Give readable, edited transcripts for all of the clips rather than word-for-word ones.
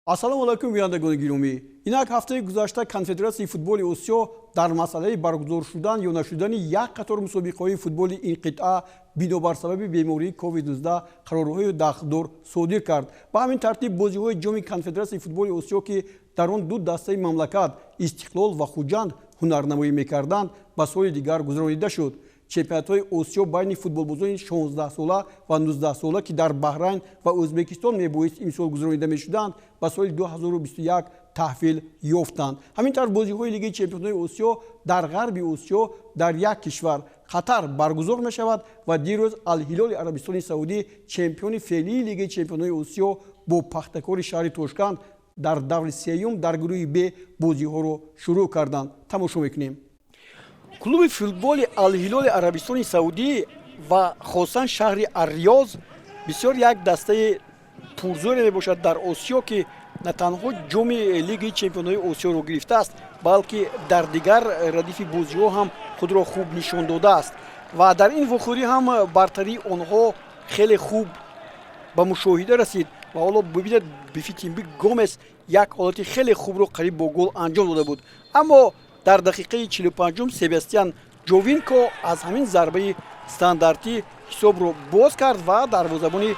Ассалому алайкум, бинандагони гиромӣ. Инак ҳафтаи гузашта Конфедератсияи футболи Осиё дар масъалаи баргузор шудан ё нашудани як қатор мусобиқаҳои футболи ин қитъа бинобар сабаби бемории COVID-19 қарорҳои дахлдор содир кард. Ба ҳамин тартиб бозиҳои ҷоми Конфедератсияи футболи Осиё, ки дар он ду дастаи мамлакат Истиқлол ва Хуҷанд ҳунарнамоӣ мекарданд, ба соли дигар гузаронида шуд. Чемпионатҳои Осиё байни футболбозони 16-сола ва 19-сола, ки дар Баҳрайн ва Ӯзбекистон мебоист имсол гузаронида мешуданд, ба соли 2021 таҳвил ёфтанд. Ҳамин тавр бозиҳои Лигаи чемпионҳои Осиё дар Ғарби Осиё дар як кишвар Қатар баргузор мешавад ва дирӯз Алҳилоли Арабистони Саудӣ, чемпиони феълии Лигаи чемпионҳои Осиё, бо Пахтакори шаҳри Тошканд дар даври сеюм дар гурӯҳи Б бозиҳоро шурӯъ карданд. Тамошо мекунем. Клуби футболи Алҳилоли Арабистони Саудӣ ва хосан шаҳри Арриёз бисёр як дастаи пурзӯре мебошад дар Осиё, ки на танҳо ҷоми Лигаи чемпионҳои Осиёро гирифтааст, балки дар дигар радифи бозиҳо ҳам худро хуб нишон додааст. Ва дар ин вохӯрӣ ҳам бартарии онҳо хеле хуб ба мушоҳида расид. Ва ҳоло бибинед, Бифитимби Гомес як ҳолати хеле хубро қариб бо гол анҷом дода буд, аммо дар дақиқаи 45-ум Себастьян Ҷовинко аз ҳамин зарбаи стандартӣ ҳисобро боз кард ва дарвозабони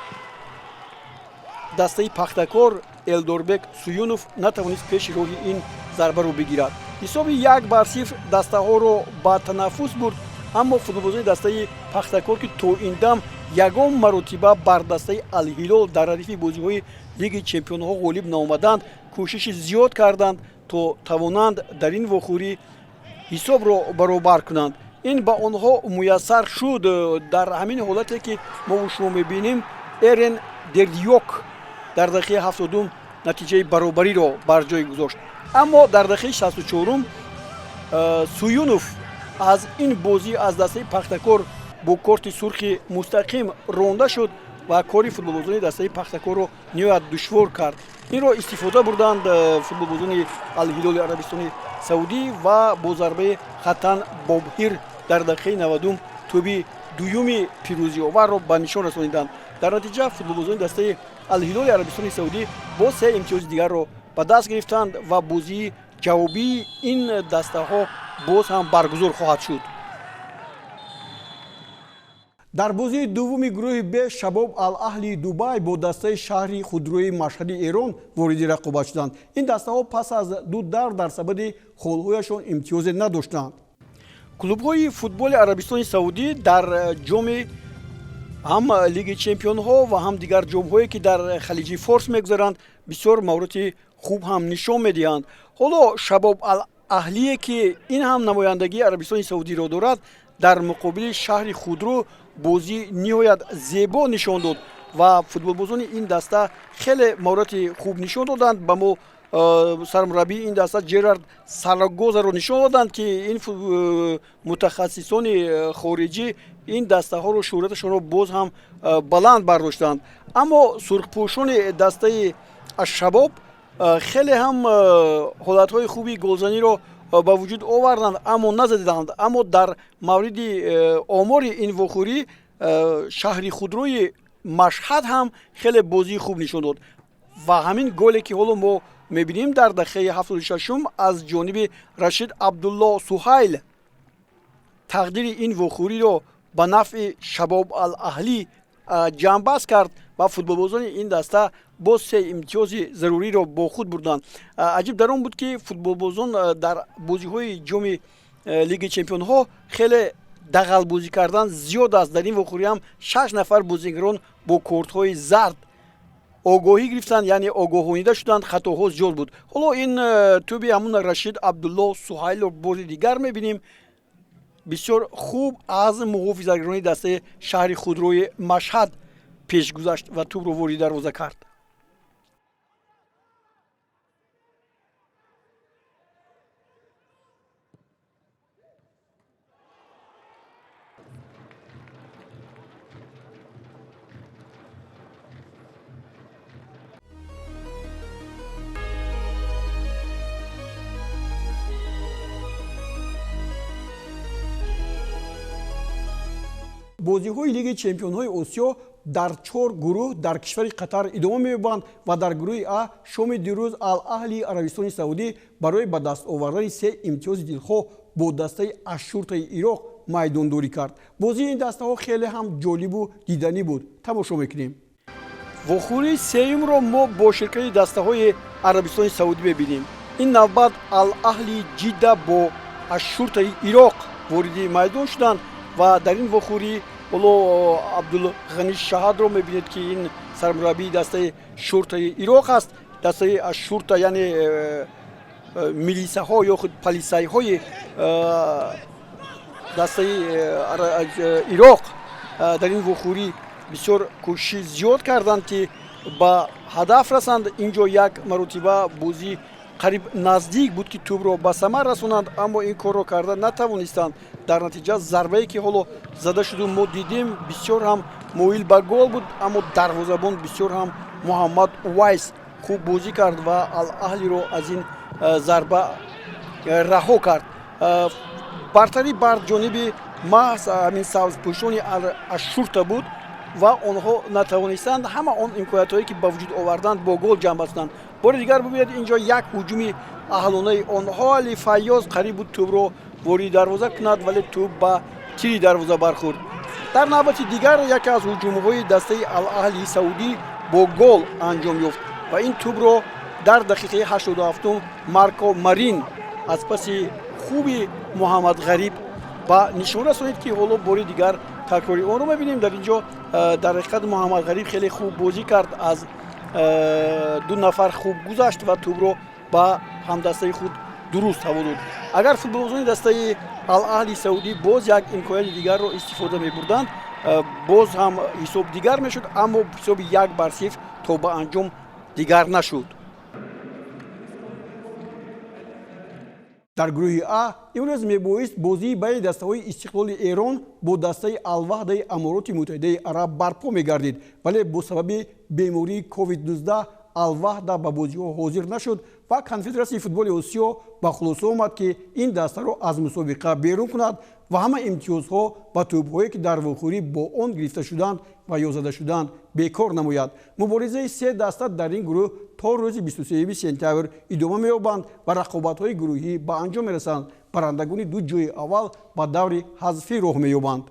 дастаи Пахтакор Элдорбек Суюнов натавонист пеши роҳи ин зарбаро бигирад. Ҳисоби 1-0 дастаҳоро ба танаффус бурд, аммо футболбозони дастаи Пахтакор, ки то ин дам ягон маротиба бар дастаи Алҳилол дар радифи бозиҳои Лигаи чемпионҳо ғолиб наомаданд, кӯшиши зиёд карданд то тавонанд дар ин вохӯрӣ ҳисобро баробар кунанд. Ин ба онҳо муяссар шуд. Дар ҳамин ҳолате ки мову шумо мебинем, Эрен Дердиёк дар дақиқаи 70-ум натиҷаи баробариро бар ҷой гузошт, аммо дар дақиқаи 64-ум Суюнов аз ин бозӣ аз дастаи Пахтакор бо корти сурхи мустақим ронда шуд ва кори футболбозони дастаи Пахтакорро ниҳоят душвор кард. Инро истифода бурданд футболбозони Алҳилоли Арабистони Саудӣ ва бо зарбаи Хатан Бобҳир дар дақиқаи 90-ум тӯби дуюми пирӯзиоварро ба нишон расониданд. Дар натиҷа футболбозони дастаи Алҳилоли Арабистони Саудӣ бо се имтиёзи дигарро ба даст гирифтанд ва бозии ҷавобии ин дастаҳо боз ҳам баргузор хоҳад шуд. Дар бозии дуввуми гурӯҳи Б Шабоб Ал-Аҳлии Дубай бо дастаи шаҳри Худрои Машҳади Эрон вориди рақобат шуданд. Ин дастаҳо пас аз ду давр дар сабади холҳояшон имтиёзе надоштанд. Клубҳои футболи Арабистони Саудӣ дар ҷоми ҳам Лигаи чемпионҳо ва ҳам дигар ҷомҳое, ки дар Халиҷи Форс мегузаранд, бисёр маҳорати хуб ҳам нишон медиҳанд. Ҳоло Шабоб Ал-Аҳлие, ки ин ҳам намояндагии Арабистони Саудиро дорад, дар муқобили шаҳри Худрӯ бозӣ ниҳоят зебо нишон дод ва футболбозони ин даста хеле маҳорати хуб нишон доданд. Ба мо сармураббии ин даста Ҷерард Сарагозаро нишон доданд, ки ин мутахассисони хориҷӣ ин дастаҳоро шӯҳраташонро боз ҳам баланд бардоштанд. Аммо сурхпӯшони дастаи Ашшабоб хеле ҳам ҳолатҳои хуби голзаниро ба вуҷуд оварданд, аммо назадиданд. Аммо дар мавриди омори ин вохӯрӣ шаҳри Худрои Машҳад ҳам хеле бозии хуб нишон дод ва ҳамин голе, ки ҳоло мо мебинем, дар дақиқаи 76-ум аз ҷониби Рашид Абдулло Суҳайл тақдири ин вохӯриро ба нафъи Шабоб Ал-Аҳлӣ ҷамъбаст кард ва футболбозони ин даста боз се имтиёзи заруриро бо худ бурданд. Аҷиб дар он буд, ки футболбозон дар бозиҳои ҷоми Лигаи чемпионҳо хеле дағалбозӣ кардан зиёд аст. Дар ин вохӯрӣ ҳам шаш нафар бозигарон бо кортҳои зард огоҳӣ гирифтанд, яъне огоҳонида шуданд, хатоҳо зиёд буд. Ҳоло ин тӯби ҳамун Рашид Абдулло Суҳайлро бори дигар мебинем. Бисёр хуб аз муҳофизатгарони дастаи шаҳри Худрои Машҳад пеш гузашт ва тӯбро вориди дарвоза кард. Бозиҳои Лигаи чемпионҳои Осиё Дар чор гурӯҳ дар кишвари Қатар идома меёбанд ва дар гурӯҳи А шоми дирӯз Ал-Аҳли Арабистони Саудӣ барои ба даст овардани се имтиёзи дилхоҳ бо дастаи Ашшуртаи Ироқ майдондорӣ кард. Бозии ин дастаҳо хеле ҳам ҷолибу диданӣ буд. Тамошо мекунем. Вохӯрии сеюмро мо бо ширкати дастаҳои Арабистони Саудӣ мебинем. Ин навбат Ал-Аҳли Ҷидда бо Ашшуртаи Ироқ вориди майдон шуданд ва дар ин вохӯрӣ ҳоло Абдулғани Шаҳадро мебинед, ки ин сармураббии дастаи Шуртаи Ироқ аст. Дастаи Ашшурта, яъне милисаҳо ё худ полисайҳои дастаи Ироқ дар ин вохӯрӣ бисёр кӯшиши зиёд карданд, ки ба ҳадаф расанд. Ин ҷо як маротиба бозӣ қариб наздик буд, ки тӯбро ба самар расонанд, аммо ин корро карда натавонистанд. Дар натиҷа зарбае, ки ҳоло зада шуду мо дидем, бисёр ҳам моил ба гол буд, аммо дарвозабон бисёр ҳам Муҳаммад Увайс хуб бозӣ кард ва Ал-Аҳлиро аз ин зарба раҳо кард. Бартарӣ бар ҷониби маҳз ҳамин сабзпӯшони Ашшурта буд ва онҳо натавонистанд ҳама он имкониятҳое, ки ба вуҷуд оварданд, бо гол ҷамъ кунанд. Бори дигар бибинед, инҷо як ҳуҷуми аҳлонаи онҳо, Али Файёз қариб буд тӯбро вориди дарвоза кунад, вале тӯб ба тири дарвоза бархӯрд. Дар навбати дигар яке аз ҳуҷумҳои дастаи Ал-Аҳли Саудӣ бо гол анҷом ёфт ва ин тӯбро дар дақиқаи 87 Марко Марин аз паси хуби Муҳаммад Ғариб ба нишон расонид, ки ҳоло бори дигар такрори онро мебинем. Дар ин ҷо дар ҳақиқат Муҳаммад Ғариб хеле хуб бозӣ кард, аз ду нафар хуб гузашт ва тӯбро ба ҳамдастаи худ дуруст ҳаво дод. Агар футболбозони дастаи Ал-Аҳли Саудӣ боз як имконияти дигарро истифода мебурданд, боз ҳам ҳисоб дигар мешуд, аммо ҳисоби 1-0 то ба анҷом дигар нашуд. Дар гурӯҳи А имрӯз мебоист бозии байни дастаҳои Истиқлоли Эрон бо дастаи Алваҳдаи Амороти Муттаҳидаи Араб барпо мегардид, вале бо сабаби бемории COVID-19 Алваҳда ба бозиҳо ҳозир нашуд ва Конфедератсияи футболи Осиё ба хулоса омад, ки ин дастаро аз мусобиқа берун кунад ва ҳама имтиёзҳо ва тӯбҳое, ки дар вохӯрӣ бо он гирифта шуданд ва ё зада шуданд, бекор намояд. Муборизаи се даста дар ин гурӯҳ то рӯзи 23 сентябр идома меёбанд ва рақобатҳои гурӯҳӣ ба анҷом мерасанд. Барандагони ду ҷои аввал ба даври ҳазфӣ роҳ меёбанд.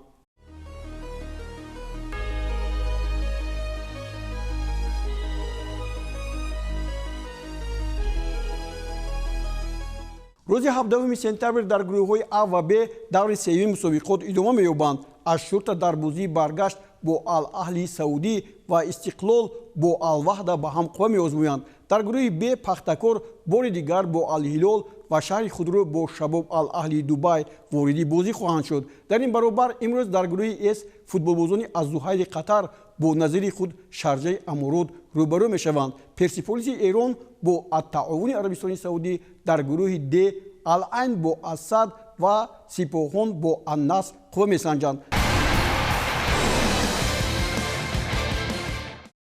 Рӯзи 17 сентябр дар гурӯҳҳои А ва Б даври сеюми мусобиқот идома меёбанд. Ашшурта дар бозии баргашт бо Ал-Аҳли Саудӣ ва Истиқлол бо Алваҳда ба ҳам қувва меозмоянд. Дар гурӯҳи Б Пахтакор бори дигар бо Алҳилол ва шаҳри Худро бо Шабоб Ал-Аҳли Дубай вориди бозӣ хоҳанд шуд. Дар ин баробар имрӯз дар гурӯҳи С футболбозони Аззуҳайли Қатар бо назири худ Шарҷаи Аморот рӯбарӯ мешаванд. Персиполиси Эрон бо Аттаовуни Арабистони Саудӣ, дар гурӯҳи Д Ал-Айн бо Асад ва Сипоҳон бо Аннаср қувва месанҷанд.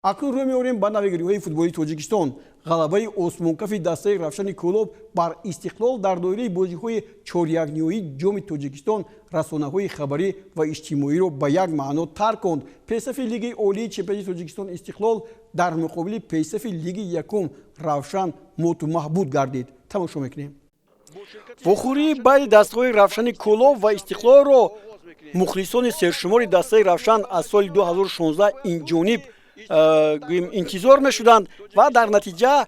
Акнун рӯ меорем ба навигариҳои футболи Тоҷикистон. Ғалабаи осмонкафи дастаи Равшани Кӯлоб бар Истиқлол дар доираи бозиҳои чорякниҳоии Ҷоми Тоҷикистон расонаҳои хабарӣ ва иҷтимоиро ба як маъно тарк конд. Пешсафи Лигаи олии чемпионати Тоҷикистон Истиқлол дар муқобили пешсафи Лиги якум Равшан моту маҳбуд гардид. Тамошо мекунем. Вохӯрии байни дастаҳои Равшани Кӯлоб ва Истиқлолро мухлисони сершумори дастаи Равшан аз соли 2016 инҷониб гӯем интизор мешуданд ва дар натиҷа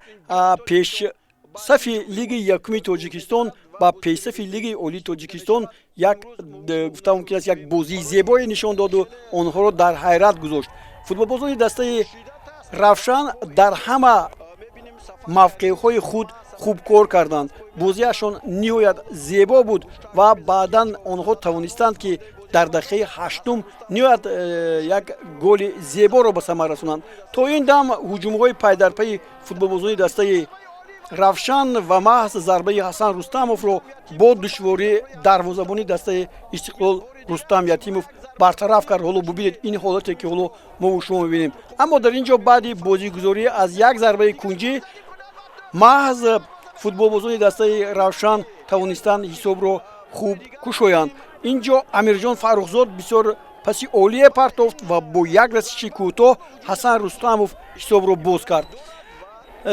пешсафи Лиги якуми Тоҷикистон ба пешсафи Лиги олии Тоҷикистон як, гуфта мумкин аст, як бозии зебое нишон доду онҳоро дар ҳайрат гузошт. Футболбозони дастаи Равшан дар ҳама мавқеъҳои худ хуб кор карданд. Бозиашон ниҳоят зебо буд ва баъдан онҳо тавонистанд, ки дар дақиқаи ҳаштум ниҳоят як голи зеборо ба самар расонанд. То ин дам ҳуҷумҳои пайдарпайи футболбозони дастаи Равшан ва маҳз зарбаи Ҳасан Рустамовро бо душворӣ дарвозабони дастаи Истиқлол Рустам Ятимов бартараф кард. Ҳоло бубинед ин ҳолате, ки ҳоло мову шумо мебинем. Аммо дар ин ҷо баъди бозигузорӣ аз як зарбаи кунҷӣ маҳз футболбозони дастаи Равшан тавонистанд ҳисобро хуб кушоянд. Ин ҷо Амирҷон Фаррухзод бисёр Паси олие партофт ва бо як расиши кӯтоҳ Ҳасан Рустамов ҳисобро боз кард.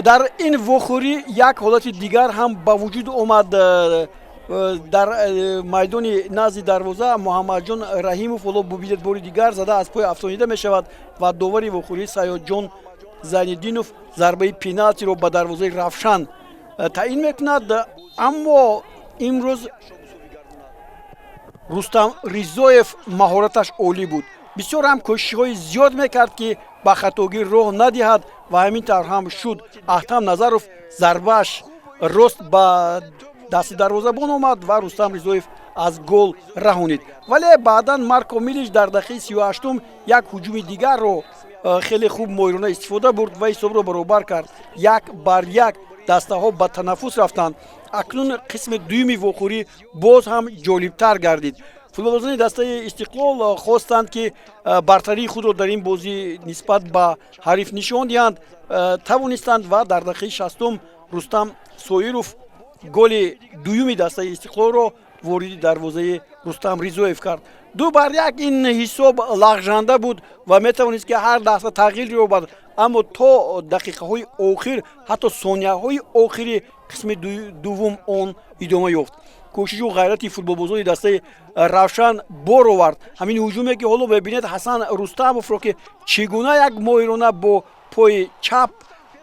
Дар ин вохӯрӣ як ҳолати дигар ҳам ба вуҷуд омад. Дар майдони назди дарвоза Муҳаммадҷон Раҳимов, ҳоло бубинед, бори дигар зада аз пой афтонида мешавад ва довари вохӯрӣ Саёдҷон Зайниддинов зарбаи пеналтиро ба дарвозаи Равшан таъин мекунад. Аммо имрӯз Рустам Ризоев маҳораташ олӣ буд, бисёр ҳам кӯшишҳои зиёд мекард, ки ба хатогӣ роҳ надиҳад, ва ҳамин тавр ҳам шуд. Аҳтам Назаров зарбааш рост ба дасти дарвозабон омад ва Рустам Ризоев аз гол раҳонид. Вале баъдан Марко Милиш дар дақиқаи 38-ум як ҳуҷуми дигарро хеле хуб моҳирона истифода бурд ва ҳисобро баробар кард, 1-1. Дастаҳо ба танаффус рафтанд. Акнун қисми дуюми вохӯрӣ боз ҳам ҷолибтар гардид. Футболбозони дастаи Истиқлол хостанд, ки бартарии худро дар ин бозӣ нисбат ба ҳариф нишон диҳанд. Тавонистанд ва дар дақиқаи 60-ум Рустам Соиров голи дуюми дастаи Истиқлолро вориди дарвозаи Рустам Ризоев кард, 2-1. Ин ҳисоб лағжанда буд ва метавонист, ки ҳар лаҳза тағйир ёбад, аммо то дақиқаҳои охир, ҳатто сонияҳои охири қисми дуввум он идома ёфт. Кӯшишу ғайрати футболбозони дастаи Равшан бор овард. Ҳамин ҳуҷуме, ки ҳоло мебинед, Ҳасан Рустамовро, ки чӣ гуна як моҳирона бо пои чап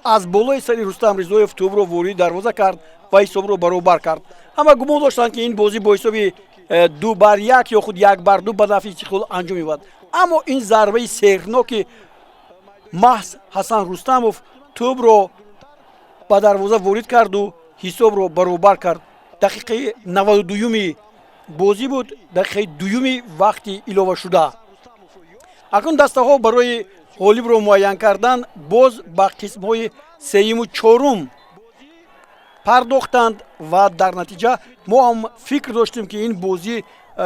аз болои сари Рустам Ризоев тӯбро вориди дарвоза кард ва ҳисобро баробар кард. Ҳама гумон доштанд, ки ин бозӣ бо ҳисоби 2-1 ё худ 1-2 ба нафъи Истиқлол анҷом меёбад, аммо ин зарбаи сеҳрноки маҳз Ҳасан Рустамов тӯбро ба дарвоза ворид карду ҳисобро баробар кард. Дақиқаи 92-юми бозӣ буд, дақиқаи дуюми вақти иловашуда. Акнун дастаҳо барои ғолибро муайян кардан боз ба қисмҳои сеюму чорум пардохтанд ва дар натиҷа мо ҳам фикр доштем, ки ин бозӣ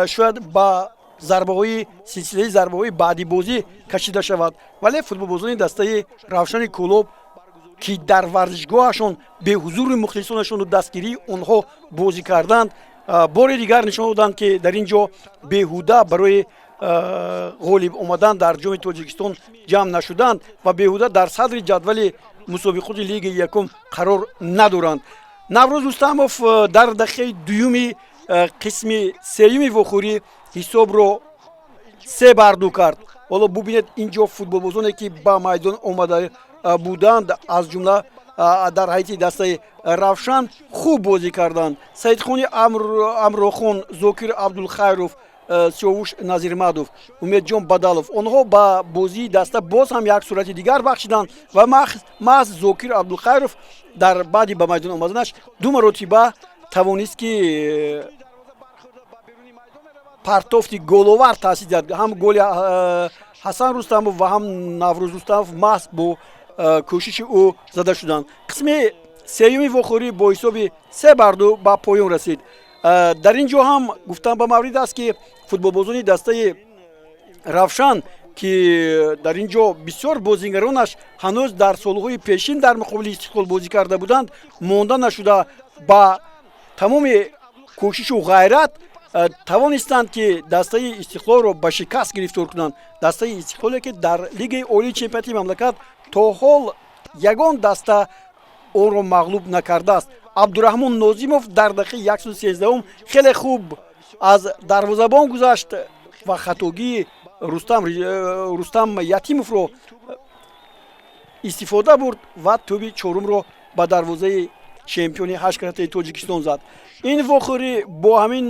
шояд ба зарбаҳои силсилаи зарбаҳои баъди бозӣ кашида шавад, вале футболбозони дастаи Равшани Кӯлоб, ки дар варзишгоҳашон беҳузури мухлисонашону дастгирии онҳо бозӣ карданд, бори дигар нишон доданд, ки дар ин ҷо беҳуда барои ғолиб омадан дар Ҷоми Тоҷикистон ҷамъ нашуданд ва беҳуда дар садри ҷадвали мусобиқоти лигаи якум қарор надоранд. Наврӯз Рустамов дар дақиқаи дуюми қисми сеюми вохӯрӣ ҳисобро 3-2 кард. Ҳоло бубинед, ин ҷо футболбозоне, ки ба майдон омада буданд, аз ҷумла дар ҳайати дастаи Равшан, хуб бозӣ карданд: Саидхони Амрохон, Зокир Абдулхайров, Сиёвуш Назирмадов, Умедҷон Бадалов. Онҳо ба бозии даста боз ҳам як сурати дигар бахшиданд ва маҳз Зокир Абдулхайров дар баъди ба майдон омаданаш ду маротиба тавонист, ки партофти головар таъсис диҳад. Ҳам голи Ҳасан Рустамов ва ҳам Наврӯз Рустамов маҳз бо кӯшиши ӯ зада шуданд. Қисми сеюми вохӯрӣ бо ҳисоби 3-2 ба поён расид. Дар ин ҷо ҳам гуфтан ба маврид аст, ки футболбозони дастаи Равшан, ки дар ин ҷо бисёр бозигаронаш ҳанӯз дар солҳои пешин дар муқобили Истиқлол бозӣ карда буданд, монда нашуда, ба тамоми кӯшишу ғайрат тавонистанд, ки дастаи Истиқлолро ба шикаст гирифтор кунанд. Дастаи Истиқлоле, ки дар лигаи олии чемпионати мамлакат то ҳол ягон даста онро мағлуб накардааст. Абдураҳмон Нозимов дар дақиқаи 113-ум хеле хуб аз дарвозабон гузашт ва хатогии Рустам Ятимовро истифода бурд ва тӯби чорумро ба дарвозаи чемпиони ҳашткаратаи Тоҷикистон зад. Ин вохӯрӣ бо ҳамин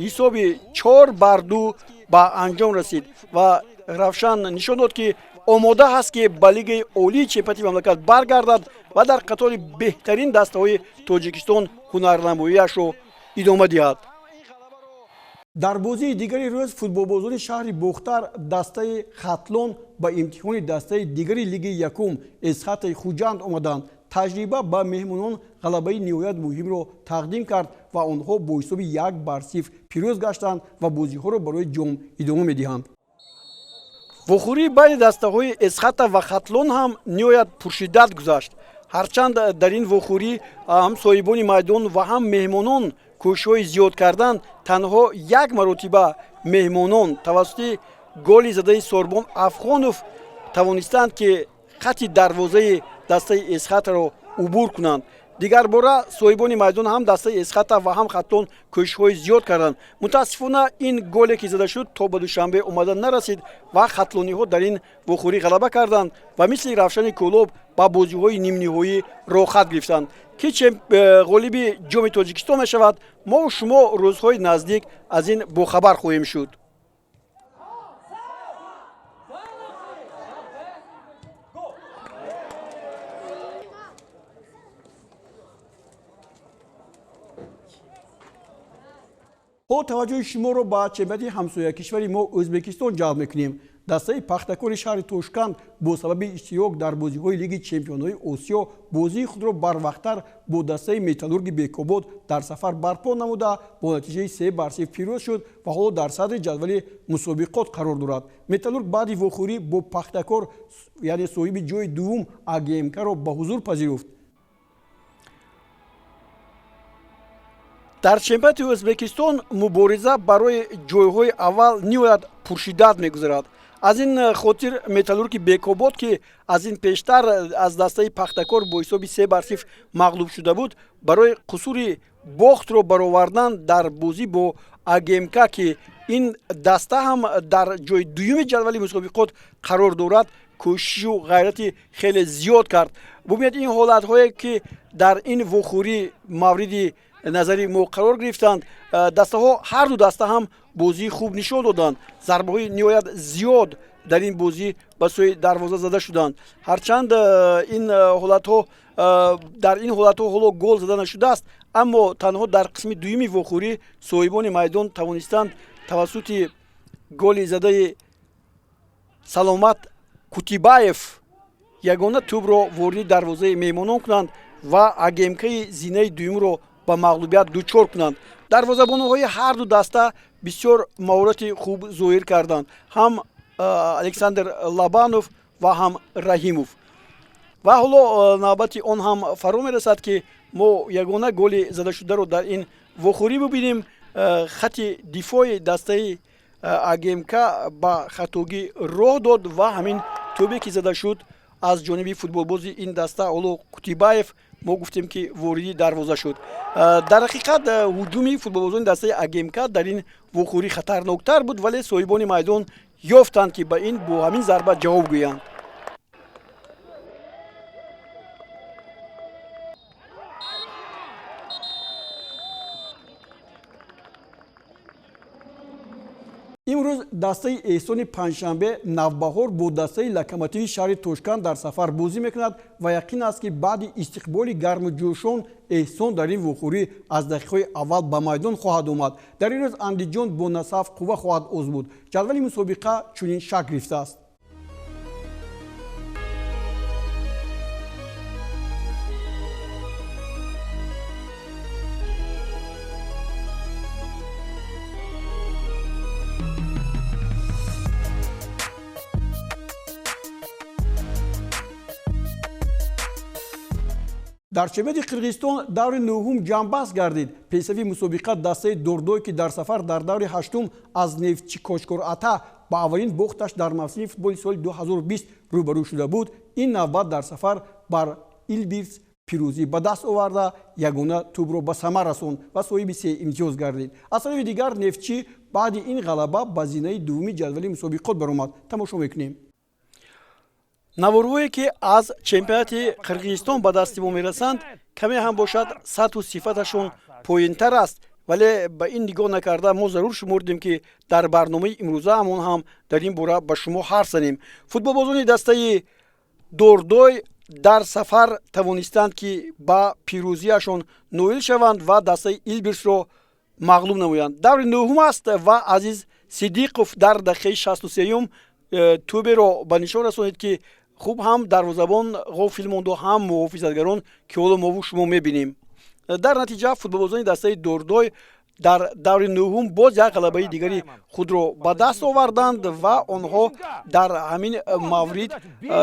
ҳисоби 4-2 ба анҷом расид ва Равшан нишон дод, ки омода ҳаст, ки ба лигаи олии чемпионати мамлакат баргардад ва дар қатори беҳтарин дастаҳои Тоҷикистон ҳунарнамоияшро идома диҳад. Дар бозии дигари рӯз футболбозони шаҳри Бохтар, дастаи Хатлон, ба имтиҳони дастаи дигари лигаи якум Эсхатаи Хуҷанд омаданд. Таҷриба ба меҳмонон ғалабаи ниҳоят муҳимро тақдим кард ва онҳо бо ҳисоби 1-0 пирӯз гаштанд ва бозиҳоро барои ҷом идома медиҳанд. Вохӯрии байни дастаҳои Эсхата ва Хатлон ҳам ниҳоят пуршиддат гузашт. Ҳарчанд дар ин вохӯрӣ ҳам соҳибони майдон ва ҳам меҳмонон кӯшишҳои зиёд карданд, танҳо як маротиба меҳмонон тавассути Голи задаи Сорбон Афғонов тавонистанд, ки хати дарвозаи дастаи Эсхатаро убур кунанд. Дигарбора соҳибони майдон, ҳам дастаи Эсхата ва ҳам Хатлон, кӯшишҳои зиёд карданд. Мутаассифона, ин голе, ки зада шуд, то ба Душанбе омада нарасид ва хатлониҳо дар ин вохӯрӣ ғалаба карданд ва мисли Равшани Кӯлоб ба бозиҳои нимниҳоӣ роҳхат гирифтанд. Ки ғолиби Ҷоми Тоҷикистон мешавад, мову шумо рӯзҳои наздик аз ин бохабар хоҳем шуд. Ҳоло таваҷҷӯҳи шуморо ба чемпионати ҳамсоякишвари мо Ӯзбекистон ҷалб мекунем. Дастаи Пахтакори шаҳри Тошканд бо сабаби иштирок дар бозиҳои Лиги чемпионҳои Осиё бозии худро барвақттар бо дастаи Металлурги Бекобод дар сафар барпо намуда, бо натиҷаи 3-0 пирӯз шуд ва ҳоло дар садри ҷадвали мусобиқот қарор дорад. Металлург баъди вохӯрӣ бо Пахтакор, яъне соҳиби ҷои дуввум АГМКро ба ҳузур пазируфт. Дар чемпионати Ӯзбекистон мубориза барои ҷойҳои аввал ниҳоят пуршиддат мегузарад. Аз ин хотир Металлурги Бекобод, ки аз ин пештар аз дастаи Пахтакор бо ҳисоби 3-0 мағлуб шуда буд, барои қусури бохтро баровардан дар бозӣ бо АГМК, ки ин даста ҳам дар ҷои дуюми ҷадвали мусобиқот қарор дорад, кӯшишу ғайрати хеле зиёд кард. Бубинед, ин ҳолатҳое, ки дар ин вохӯрӣ мавриди назари мо қарор гирифтанд. Дастаҳо, ҳар ду даста ҳам бозии хуб нишон доданд. Зарбаҳои ниҳоят зиёд дар ин бозӣ ба сӯи дарвоза зада шуданд. Ҳарчанд ин ҳолатҳо дар ин ҳолатҳо ҳоло гол зада нашудааст, аммо танҳо дар қисми дуюми вохӯрӣ соҳибони майдон тавонистанд тавассути голи задаи Саломат Кутибаев ягона тӯбро вориди дарвозаи меҳмонон кунанд ва АГМКи зинаи дуюмро ба мағлубият дучор кунанд. Дарвозабонҳои ҳар ду даста бисёр маҳорати хуб зоҳир карданд, ҳам Александр Лабанов ва ҳам Раҳимов. Ва ҳоло навбати он ҳам фаро мерасад, ки мо ягона голи задашударо дар ин вохӯрӣ бибинем. Хати дифои дастаи АГМК ба хатогӣ роҳ дод ва ҳамин тӯбе, ки зада шуд аз ҷониби футболбози ин даста, ҳоло Кутибаев, мо гуфтем, ки вориди дарвоза шуд. Дар ҳақиқат, ҳуҷуми футболбозони дастаи АГМК дар ин вохӯрӣ хатарноктар буд, вале соҳибони майдон ёфтанд, ки ба ин бо ҳамин зарба ҷавоб гӯянд. Имрӯз дастаи Эҳсони панҷшанбе Навбаҳор бо дастаи Локомотиви шаҳри Тошканд дар сафар бозӣ мекунад ва яқин аст, ки баъди истиқболи гарму ҷӯшон Эҳсон дар ин вохӯрӣ аз дақиқаҳои аввал ба майдон хоҳад омад. Дар ин рӯз Андиҷон бо Насаф қувва хоҳад озмуд. Ҷадвали мусобиқа чунин шакл гирифтааст. Дар чемпионати Қирғизистон даври нӯҳум ҷамъбаст гардид. Пешсафи мусобиқа дастаи Дордой, ки дар сафар дар даври ҳаштум аз Нефтчи Кочкор-Ата ба аввалин бохташ дар мавсими футболи соли 2020 рӯбарӯ шуда буд, ин навбат дар сафар бар Илбирс пирӯзӣ ба даст оварда, ягона тӯбро ба самар расонд ва соҳиби се имтиёз гардид. Аз тарафи дигар, Нефтчӣ баъди ин ғалаба ба зинаи дуввуми ҷадвали мусобиқот баромад. Тамошо мекунем. Наворҳое, ки аз чемпионати Қирғизистон ба дасти мо мерасанд, каме ҳам бошад, сатҳу сифаташон поёнтар аст, вале ба ин нигоҳ накарда мо зарур шумурдем, ки дар барномаи имрӯзаамон ҳам дар ин бора ба шумо ҳарф занем. Футболбозони дастаи Дордой дар сафар тавонистанд, ки ба пирӯзиашон ноил шаванд ва дастаи Илбирсро мағлуб намоянд. Даври нӯҳум аст ва Азиз Сидиқов дар дақиқаи 63-юм тӯберо ба нишон расонид, ки хуб ҳам дарвозабон ғофил монду, ҳам муҳофизатгарон, ки ҳоло мову шумо мебинем. Дар натиҷа футболбозони дастаи Дордой дар даври нӯҳум боз як ғалабаи дигари худро ба даст оварданд ва онҳо дар ҳамин маврид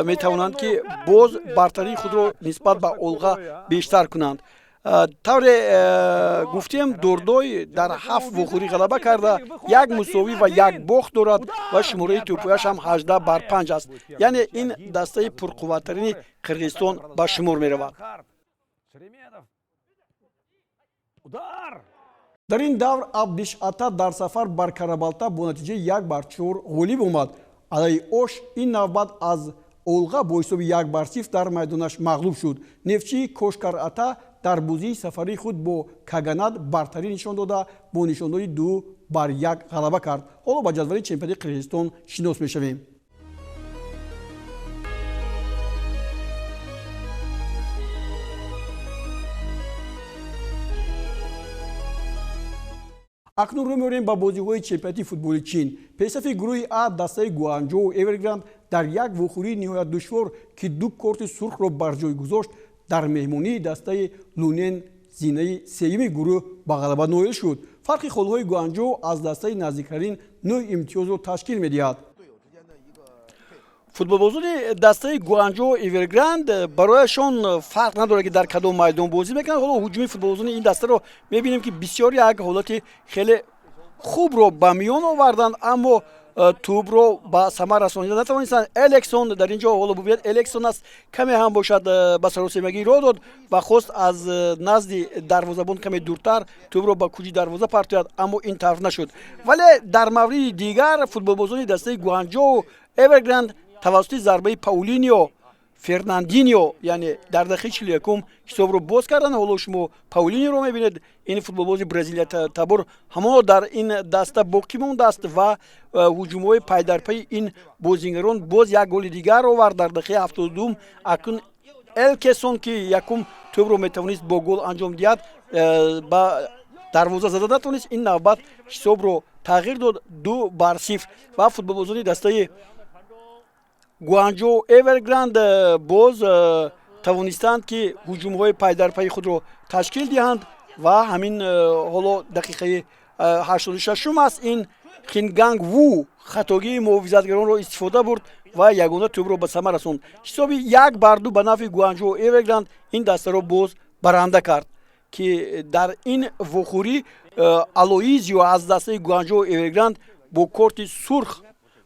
метавонанд, ки боз бартарии худро нисбат ба Олға бештар кунанд. Тавре гуфтем, Дордой дар 7 вохӯрӣ ғалаба карда, як мусовӣ ва як бохт дорад ва шумораи тӯбҳояш ҳам 18-5 аст. Яъне ин дастаи пурқувваттарини Қирғизистон ба шумор меравад. Дар ин давр Абдиш Ата дар сафар бар Карабалта бо натиҷаи 1-4 ғолиб омад. Алайи Ош ин навбат аз Олға бо ҳисоби 1-0 дар майдонаш мағлуб шуд. Нефтчии Кошкар Ата дар бозии сафарии худ бо Каганат бартарӣ нишон дода, бо нишондоди 2-1 ғалаба кард. Ҳоло ба ҷадвали чемпионати Қирғизистон шинос мешавем. Акнун рӯ меорем ба бозиҳои чемпионати футболи Чин. Пешсафи гурӯҳи А дастаи Гуанҷоу Эвергранд дар як вохӯрии ниҳоят душвор, ки ду корти сурхро бар ҷой гузошт, дар меҳмонии дастаи Лунен зинаи сеюми гурӯҳ ба ғалаба ноил шуд. Фарқи холҳои Гуанҷоу аз дастаи наздиктарин 9 имтиёзро ташкил медиҳад. Футболбозони дастаи Гуанҷоу Эвергранд барояшон фарқ надорад, ки дар кадом майдон бозӣ мекунанд. Ҳоло ҳуҷуми футболбозони ин дастаро мебинем, ки бисёр як ҳолати хеле хубро ба миён оварданд, аммо тӯбро ба самар расонида натавонистанд. Элексон дар ин ҷо, ҳоло бубинед, Элексон аст, каме ҳам бошад ба саросемагӣ роҳ дод ва хост аз назди дарвозабон каме дуртар тӯбро ба куҷи дарвоза партояд, аммо ин тавр нашуд. Вале дар мавриди дигар футболбозони дастаи Гуанҷоу Эвергранд тавассути зарбаи Паулинио Фернандинио, яъне дар дақиқаи 41 ҳисобро боз карданд. Ҳоло шумо Паулиниро мебинед, ин футболбози бразилия табор ҳамоно дар ин даста боқӣ мондааст ва ҳуҷумҳои пайдарпайи ин бозингарон боз як голи дигар овард дар дақиқаи 72. Акнун Элкесон, ки якум тӯбро метавонист бо гол анҷом диҳад, ба дарвоза зада натавонист. Ин навбат ҳисобро тағйир дод 2-0 ва футболбозони дастаи Гуанҷоу Эвергранд боз тавонистанд, ки ҳуҷумҳои пайдарпайи худро ташкил диҳанд ва ҳамин ҳоло дақиқаи 86-ум аст. Ин Хинганг Ву хатогии муҳофизатгаронро истифода бурд ва ягона тӯбро ба самар расонд. Ҳисоби 1-2 ба нафъи Гуанҷоу Эвергранд ин дастаро боз баранда кард, ки дар ин вохӯрӣ Алоизио аз дастаи Гуанҷоу Эвергранд бо корти сурх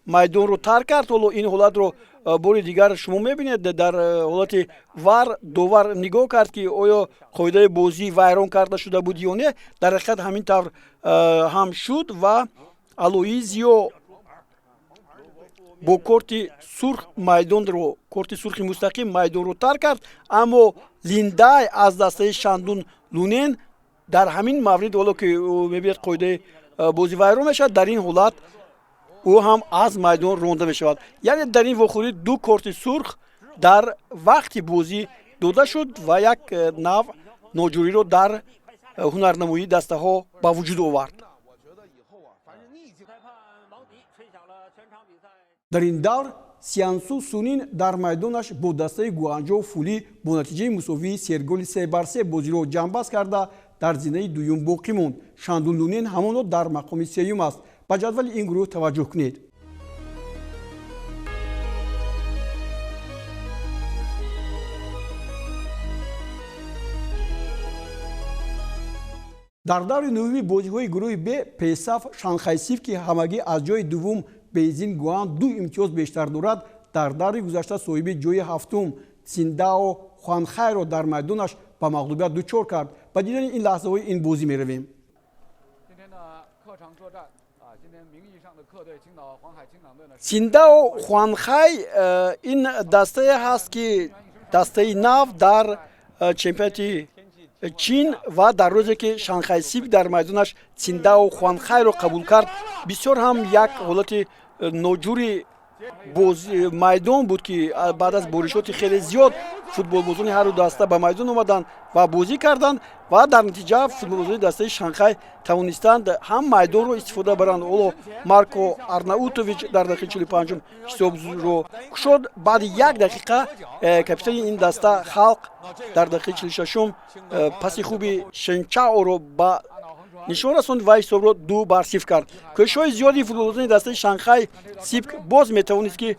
майдонро тарк кард. Ҳоло ин ҳолатро бори дигар шумо мебинед. Дар ҳолати вар довар нигоҳ кард, ки оё қоидаи бозӣ вайрон карда шуда буд ё не. Дар ҳақиқат ҳамин тавр ҳам шуд ва Алоизио бо корти сурх майдонро, корти сурхи мустақим майдонро тарк кард. Аммо Линдай аз дастаи Шандун Лунен дар ҳамин маврид, ҳоло ки мебинед, қоидаи бозӣ вайрон мешавад, дар ин ҳолат ӯ ҳам аз майдон ронда мешавад. Яъне дар ин вохӯрӣ ду корти сурх дар вақти бозӣ дода шуд ва як нав ноҷӯриро дар ҳунарнамоии дастаҳо ба вуҷуд овард. Дар ин давр Сиансу Сунин дар майдонаш бо дастаи Гуанҷоу Фулӣ бо натиҷаи мусовии серголи 3-3 бозиро ҷамъбаст карда, дар зинаи дуюм боқӣ монд. Шандун Лунин ҳамоно дар мақоми сеюм аст. Ба ҷадвали ин гурӯҳ таваҷҷӯҳ кунед. Дар даври нӯҳуми бозиҳои гурӯҳи Б пешсаф Шанхай Сиб, ки ҳамагӣ аз ҷои дуввум Бейзин Гуан 2 имтиёз бештар дорад, дар даври гузашта соҳиби ҷои ҳафтум Синдао Хуанхайро дар майдонаш ба мағлубият дучор кард. Ба дидани ин лаҳзаҳои ин бозӣ меравем. Синдао Хуанхай ин дастае ҳаст, ки дастаи нав дар чемпионати Чин ва дар рӯзе ки Шанхай Сиб дар майдонаш Синдао Хуанхайро қабул кард, бисёр ҳам як ҳолати ноҷури майдон буд, ки баъд аз боришоти хеле зиёд футболбозони ҳарду даста ба майдон омаданд ва бозӣ карданд ва дар натиҷа футболбозони дастаи Шанхай тавонистанд ҳам майдонро истифода баранд. Ҳоло Марко Арнаутович дар дақиқаи 45-ум ҳисобро кушод. Баъди як дақиқа капитани ин даста Халқ дар дақиқаи 46-ум паси хуби Шенчаоро ба нишон расонд ва ҳисобро 2-0 кард. Кӯшишҳои зиёди футболбозони дастаи Шанхай Сиб боз метавонист, ки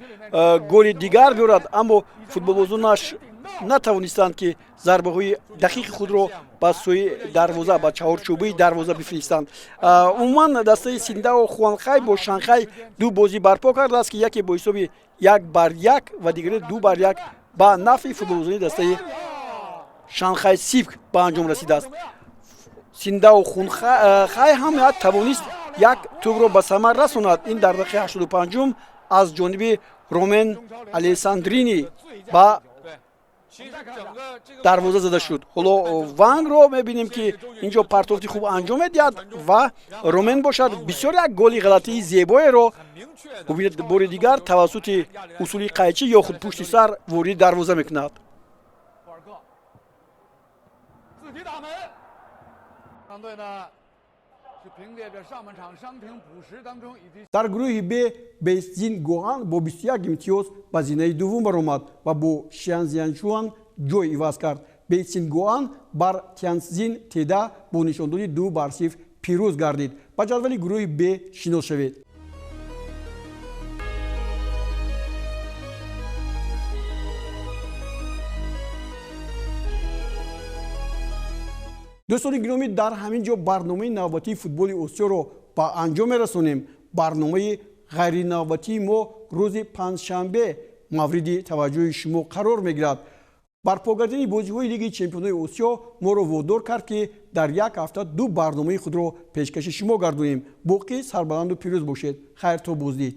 голи дигар биёрад, аммо футболбозонаш Натавонистанд, ки зарбаҳои дақиқи худро ба сӯи дарвоза, ба чаҳорчӯбаи дарвоза бифиристанд. Умуман, дастаи Синдао Хуанхай бо Шанхай ду бозӣ барпо кардааст, ки яке бо ҳисоби 1-1 ва дигаре 2-1 ба нафъи футболбозони дастаи Шанхай Сипк ба анҷом расидааст. Синдао Хунхай ҳам тавонист як тӯбро ба самар расонад. Ин дар дақиқаи 85-ум аз ҷониби Ромен Алесандрини ба дарвоза зада шуд. Ҳоло Вангро мебинем, ки ин ҷо партофти хуб анҷом медиҳад ва Ромен бошад, бисёр як голи ғалатии зебоеро, бубинед, бори дигар тавассути усули қайчӣ ё худ пушти сар вориди дарвоза мекунад. Дар гурӯҳи Б Бейцзин Гоан бо 21 имтиёз ба зинаи дуввум баромад ва бо Шянзянчуан ҷой иваз кард. Бейцзин Гоан бар Тянцзин Теда бо нишондоди 2-0 пирӯз гардид. Ба ҷадвали гурӯҳи Б шинос шавед. Дӯстони гиромӣ, дар ҳамин ҷо барномаи навбатии футболи Осиёро ба анҷом мерасонем. Барномаи ғайринавбатии мо рӯзи панҷшанбе мавриди таваҷҷӯҳи шумо қарор мегирад. Барпо гардидани бозиҳои Лигаи чемпионои Осиё моро водор кард, ки дар як ҳафта ду барномаи худро пешкаши шумо гардонем. Боқӣ сарбаланду пирӯз бошед. Хайр, то боздид.